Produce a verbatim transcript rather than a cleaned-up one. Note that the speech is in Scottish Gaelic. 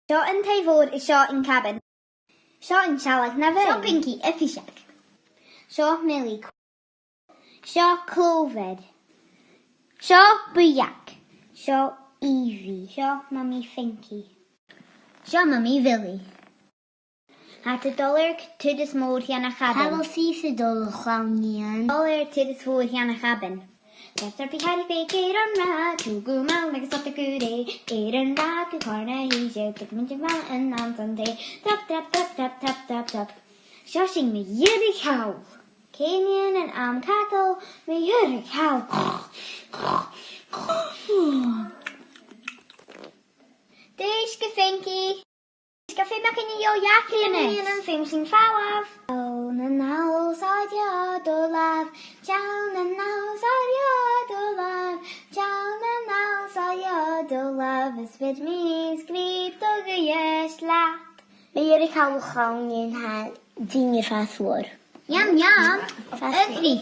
Seo an taigh-mhòr, seo an caban. Seo an sealladh na bheinn. Seo Pinky, a' phìos. Seo Milly. Seo Clover. Seo Buidheag. Seo Evie. Seo Mamaidh Pinky. Seo Mamaidh Bhilly. Tha iad a' dol air turas mòr dhan a' chaban. Tha Lucy a' dol, a chlann-nighean. Dol air turas mòr dhan a' chaban. Tap, tap, tap, tap, tap, air an rathad, tu gu mall agus tu gu rèidh, air an rathad gu Cornahidhe, tu gu mall an àm san tè. Tap, tap, tap, tap, tap, tap, tap. Seo sinn mu dheireadh thall. Cò nì an àm cadal mu dheireadh thall? Dè tha sibh a' faicinn? Sibh a' faicinn an fheòil a-nis? An fheum sinn falbh? Seall nan fheòil seo a' dol a-mach, seall nan fheòil seo a' dol a-mach, seall nan fheòil seo a' dol a-mach, is bheir mi sgrìob do ghuth leat. Mu dheireadh thall, a chlann-nighean, tha dinnear a' fàs mòr. Yum, yum. Fàs. Agree.